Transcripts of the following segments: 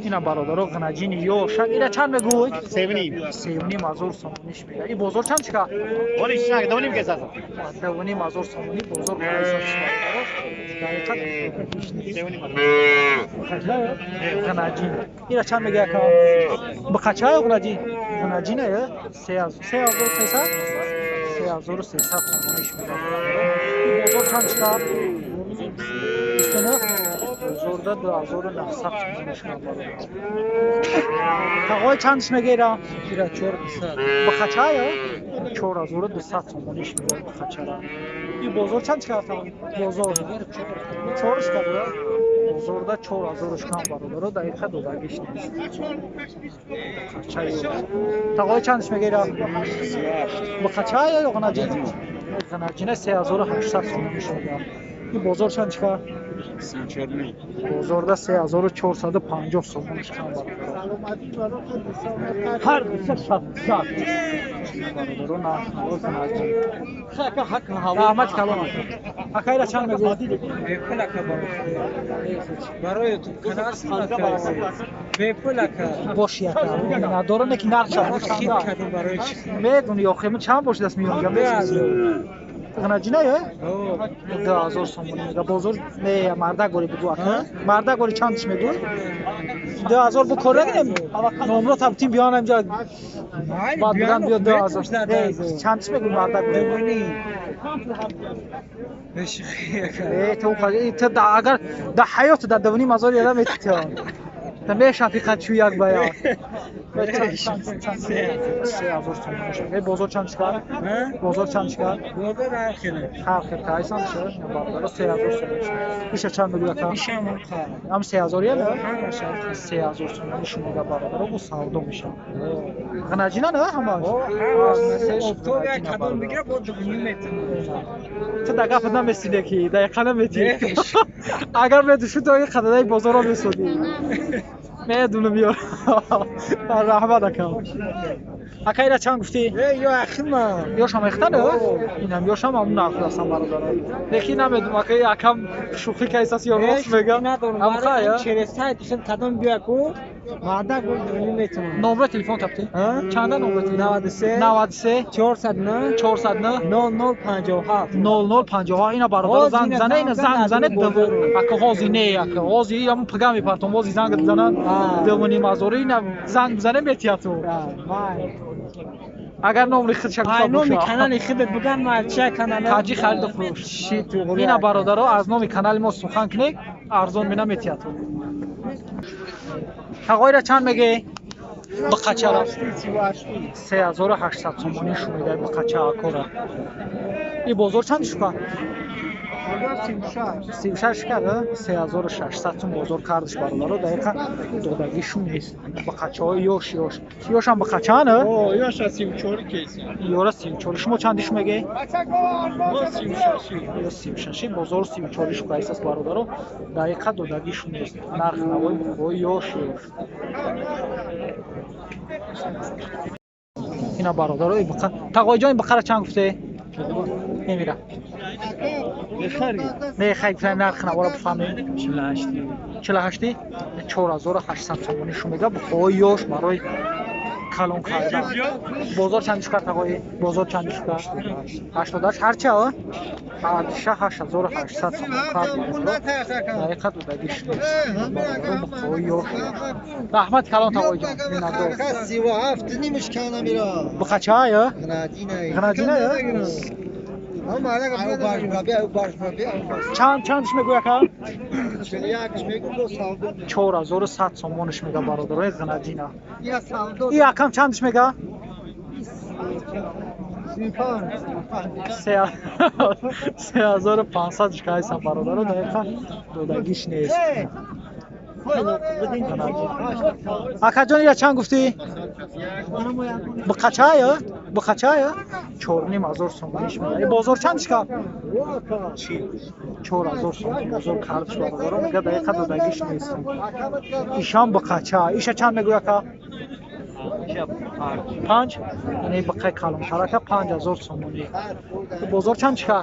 Ина бародаро ғнаҷини ёшак. Ира чанд мегӯй? 3,5 ҳазор сомониш мега. И бозор чанд чика? 2,5 ҳазор сомонӣ бозор бародаро. Ғнаҷин. Ира чанд мега яка? Бақача ғнаҷин? Ғнаҷина я? 3300? 3300 сомониш мега. Бозор чанд чика? 29? Бозорда 2900 сомониш мега. Тағой чандиш мега ира? Ира 4200. Бақача я? 4200 сомониш мега бақачара. И бозор чанд чика? Бозор 4 шка бура? Бозорда 4000 шкам бародаро, дақиқа додагиш нест. Тағой чандиш мега ира? Бақача ё ғнаҷин? Ғнаҷина 3800 сомониш мега. И бозор чанд чика? Бозорда 3450 сомониш кам бародаро. Ҳар дуса 600 бародаро нарх ғнаҷин. Раҳмат калом ака. Ака ира чанд мегӯ? Бепул ака барои канал бепул ака. Боши ака. Надорам ки нарх чанд. Барои чӣ? Медуни охе мо чанд боши даст меёнга меши. Ғнаҷина я? 2000 сомонӣ мега. Бозор не мардак гори бугу ака. Мардак гори чандиш мегӯ? 2000 бу кор нагирем. Номро табтим биён инҷа. Баъд будан биё 2000. Чандиш мегӯ мардак гори? Э ту ту агар да ҳаёт да 2,5 ҳазор яра метиё. Та мешафиқат чу як ба як. 3000 сомонӣ. Бозор чанд шикар? Бозор чанд шикар? Бозор ҳар хел. Ҳар хел кайсан ша? Бародаро 3000 сомонӣ. Иша чанд мегӯ ака? Ам 3000 я? 3000 сомонӣ шумо бародаро бу савдо мешавад. Ғнаҷина на ҳамаш? Офтоб як кадом бигира бо 2,5 метавонад. Ту да гапат намесиде ки дақиқа наметӣ. Агар медушуд то ин қададаи бозорро месодӣ. Медунам ё. Раҳмат ака. Ака ира чанд гуфтӣ? Ё ахима. Ёшам эхтан? Инам ёшам ҳамун нарх дастам бародаро. Лекин намедум ака акам шӯхӣ кайсас ё рост мега. Надорам. Через сайт кадом биё ку? Мардак гул 2,5 метавонад. Номер телефон таптӣ? Чанда номер телефон? 93 93 409 409 0057 0057. Ина бародаро занг зане, ина занг зане. Ака ҳози не ака. Ҳози ҳамун пага мепартом, ҳози занг занан 2,5 ҳазор ина занг зане метияту. Агар номри худша гуфта боша. Номи канали худат буган ма ча канал? Таҷи хариду фурӯш. Ина бародаро аз номи канали мо сухан кунед, арзон мена метияту. Тағойра чанд мегӣ? Бақачара 3800 сомонӣ шунида бақача акора. И бозор чанд шука? 36 шука, 3600 сум бозор кардиш бародаро, дақиқа додагишу нест. Бақачаҳои ёш ёш. Ёшам бақачаан? О, ёша 34 кейси. Ёра 34. Шумо чандиш мегӣ? 36. Ё 36, бозор 34 шука айсас бародаро, дақиқа додагишу нест. Нарх навои бухои ёш ёш. Ина бародаро, бақа тағойҷон бақара чанд гуфте? Немира. Не хай гуфтам нарх навора бифаҳмем. 48. 48? 4800 сомонӣ шу мега бухои ёш барои калон кардан. Бозор чанд шукар тағои? Бозор чанд шукар? 88 ҳарча? Ҳарча 8800 сомон кард. Дақиқа додагиш нест. Бухои ёш. Раҳмат калон тағоиҷон. Миннатдор. 37 нимаш кана мира. Бухача ё? Ғнаҷина. Ғнаҷина ё? Чанд мегӯ ака? 4100 сомониш мега бародарои ғнаҷина. И акам чандиш мега? 3500 шкайсан бародаро, дақиқа додагиш нест. Акаҷон ира чанд гуфтӣ? Бақача ё? Бақача ё? 4500 сомониш мега. И бозор чанд шка? 4000 сомон бозор кардиш бародаро, мега дақиқа додагиш нест. Ишам бақача. Иша чанд мегӯй ака? 5. Яъне бақаи калонтарака 5000 сомонӣ. Бозор чанд шка?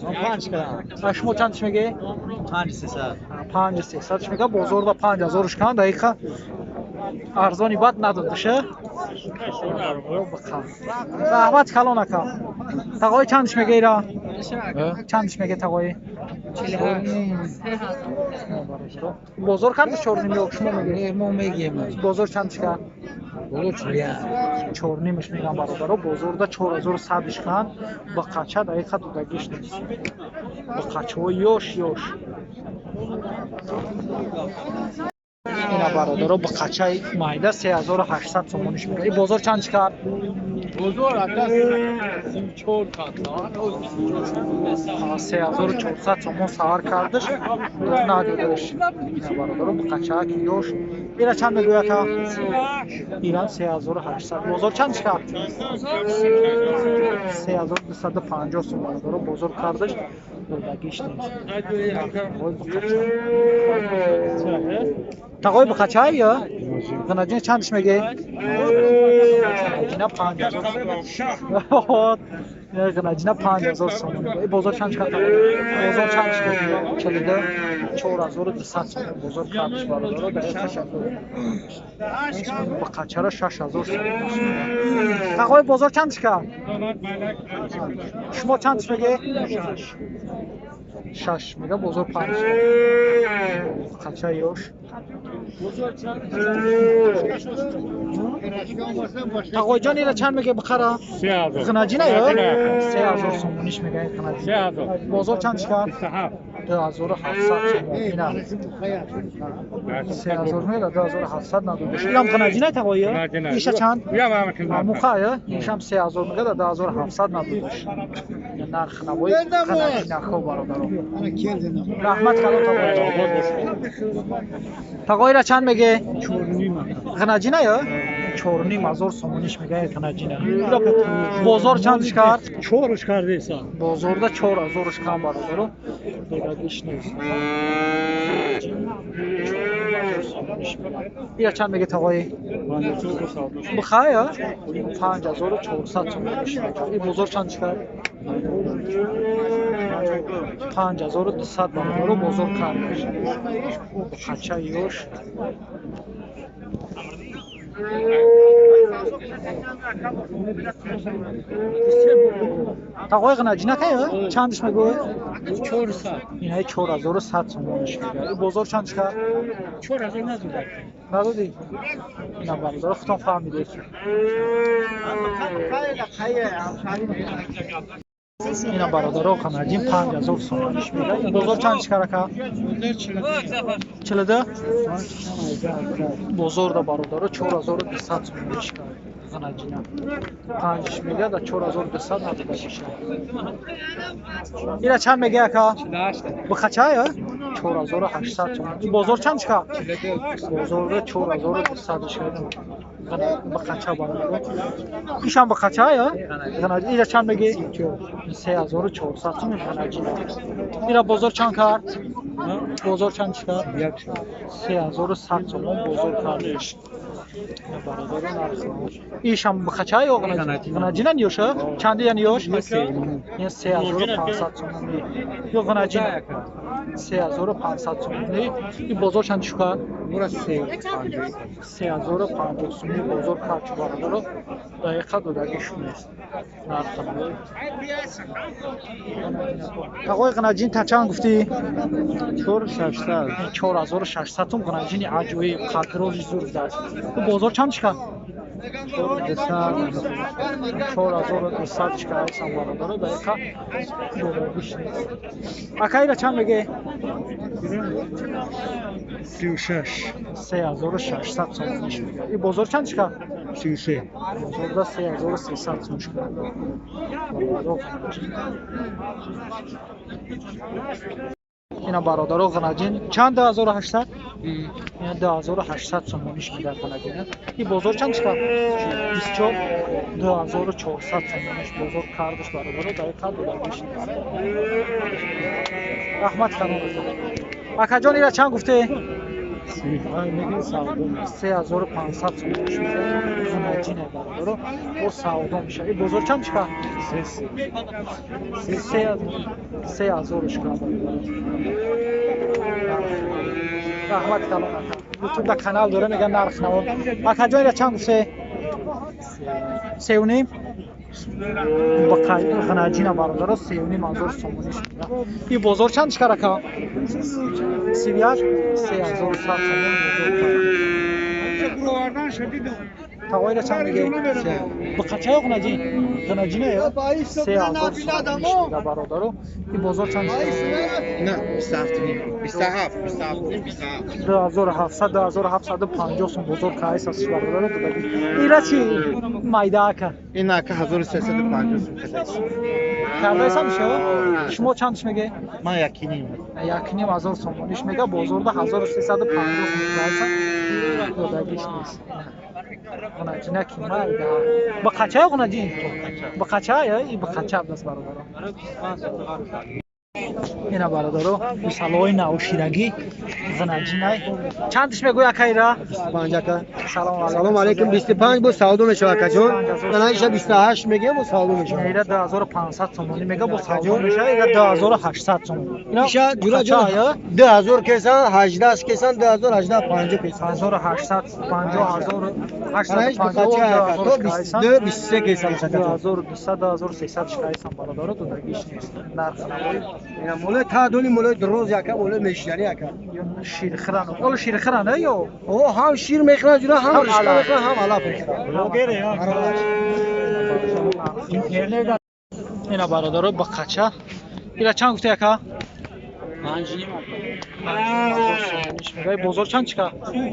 5 кардам. Шумо чандиш мегӯӣ? 5300. 5300 мега, бозорда 5000 кан, дақиқа арзони бад надодиша. Раҳмат калон ака. Тағои чандиш мега ира? Чандиш мега тағои? Бозор кардиш 4.5 ё шумо мегӯед? Мо мегӯем. Бозор чандиш кард? Бозор 41. 4.5 меган бародаро, бозорда 4100 кан, ба қача дақиқа додагиш нест. Ба қачаҳои ёш ёш. Ина бародаро, ба қачаи майда 3800 сомониш мега. И бозор чандиш кард? Бозор ака 34 кард. 3400 сомон савар кардаш, надодаш. Ина бародаро, ба қачаки ёш. Ира чанд мегӯяд ака? Ирам 3800. Бозор чандиш кард? 3250 сом бародаро бозор кардаш, додагиш нест. Тағои бухачай ё? Ғанаҷина чандиш мегӯӣ? Ғанаҷина 5000. Ғанаҷина 5000 сомон. Бозор чанд кард? Бозор чанд шуд? 42 4200 сомон бозор кардиш бародаро, дақиқа бухачара 6000 сомон. Тағои бозор чандиш кард? Шумо чандиш мегӯӣ? 6 мега, бозор 5. Қача ёш. Тағоиҷон ира чанд мега бухара? Ғинаҷина ё? 3000 сомониш мега ғинаҷина. Бозор чанд шикар? 2700 сомон. Ина 3000 мега, 2700 надодаш. Ирам ғинаҷина тағои? Иша чанд? Муха ё? Ишам 3000 мега, 2700 надодаш. Нарх навои ғинаҷинахо бародаро. Раҳмат калон тағои. Тағоира чанд меге? 4.5. Ғинаҷина ё? 4.5 сомониш мега ғинаҷина. Бозор чандиш кард? 4-ш кардеса. Бозорда 4000-ш кам бародаро. Додагиш нест. Ира чанд меге тағои? Бухай ё? 5400 сомониш мега. И бозор чандиш кард? 5200 бародаро бозор кардаш. Қача ёш. Тағои ғинаҷина кай? Чандиш мегӯед? 400. Инаи 4100 сомониш мега. Бозор чандиш кард? 4000 надодак. Надодӣ? Ина бародаро худтон фаҳмидед. Ина бародаро, ғанаҷин 5000 сомониш мега. Бозор чандиш кард ака? 42? Бозорда бародаро 4200 сомониш кард. Ғанаҷина 5 мега, да 4200 надодагиша. Ира чанд мега ака? Бухача ё? 4800 сомон. Бозор чанд кард? Бозорда 4200 шуд. Бухача бародаро. Ишам бухача ё? Ира чанд мегӣ? 3400 сомон ғанаҷина. Ира бозор чанд кард? Бозор чанд кард? 3100 сомон бозор кардиш. Бародаро нарх. Ишам бухача ё ғанаҷина ниёша? Чанди я ниёш? 3500 сомон. Ё ғанаҷина 3500 сомон. И бозор чанд шуд? 3050 сомон бозор кард бародаро. Дақиқа додагиш нест. Нарх. Тағои ғанаҷин та чанд гуфтӣ? 4600. 4600 сом ғанаҷини аҷоиб, қадрози зур даст. Бозор чанд шикар? 4200 шикар сам бародаро, дақиқа додагиш нест. Ака ира чанд мегӯӣ? 36. 3600 сомониш мега. И бозор чанд шикар? 33. Бозорда 3300 сом шикар. Ина бародаро, ғанаҷин чанд? 2800? Ина 2800 сомониш мега ғанаҷина. И бозор чанд шикар? 24 2400 сомониш бозор кардаш бародаро, дақиқа додагиш нест. Раҳмат калон. Акаҷон ира чанд гуфтӣ? 3500 сомониш мега ғанаҷина бародаро, бо савдо мешавад. И бозор чанд шикар? 3000 шикар бародаро. Раҳмат калон ака. Ютубда канал дора, мега нарх наво. Акаҷон, ира чанд гуфте? 3,5. Ғнаҷина, бародаро, 3,5 ҳазор сомониш. И бозор чанд шикар, ака? 31, 3100 сомон бозор. Тағоира чанд меге? Бақачаё ғнаҷин? Ғнаҷина ё? 3000 сомониш мега, бародаро. И бозор чанд шикар? Не, 27 ним. 27, 27 ним, 27. 2700, 2750 сом бозор кайс аст, бародаро, дудаги. Ира чи майда, ака? Ин ака 1350 сум кадаст. Кардаисам шо? Шумо чандш меге? Ман 1,5. 1,5 ҳазор сомониш мега, бозорда 1350 сом кайса. Додагиш нест. Ғнаҷина ки майда. Бақачаё ғнаҷин? Бақачаё? И бақача абдаст, бародаро. Ина, бародаро, гусалаҳои навширагӣ, ғнаҷинай. Чандш мегӯй, акайра? 25, ака. Салом алейкум. Салом алейкум. 25 бо савдо мешавад, акаҷон. Ман иша 28 мегӯям, бо савдо мешавад. Ира 2500 сомонӣ мега, бо савдо мешавад, ира 2800 сомонӣ. Иша ҷура ҷура 2000 кесан, 18 кесан, 2018 50 кесан. 1850, 1850 то 22 23 кесан, акаҷон. 2200, 2300 шикайсан, бародаро, додагиш нест. Нарх навои. Ина молои таъдули молои дроз, яка, молои мешидари, ака. Ширхӯран. Оло ширхӯран ё? О, ҳам шир мехӯранд, ҷура, ҳам ришка мехӯранд, ҳам алаф мехӯранд. Ина, бародаро, бақача. Ира чанд гуфта, яка? 5,5. Бозор чанд чика?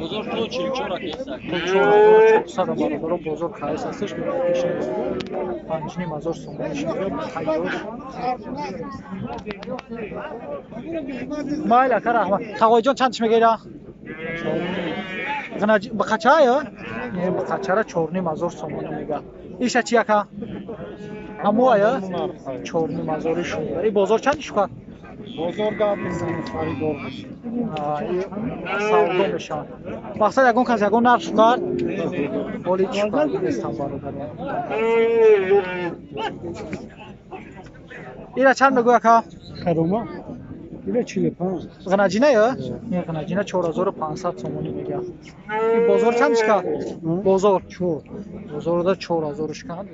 Бозор то 44 кеса. То 4400, бародаро, бозор кайс ҳастеш, 5,5 ҳазор сомониш мега, тайёр. Майли, ака, раҳмат. Тағоиҷон, чанд мега ира? Бақача ё? Не, бақачара 4,5 ҳазор сомонӣ мега. Иша чи, ака? Ҳамоа ё? 4,5 ҳазори шумода. И бозор чанд шукар? Бозор гап мезанем, харидор. Савдо мешавад. Мақсад, ягон кас ягон нарх шукар? Ҳоли шукар нестам, бародаро. Ира чанд мегӯй, ака? Харома? Ира 45. Ғнаҷина ё? Не, ғнаҷина 4500 сомонӣ мега. И бозор чанд шикар? Бозор? Чор. Бозорда 4000 шикар.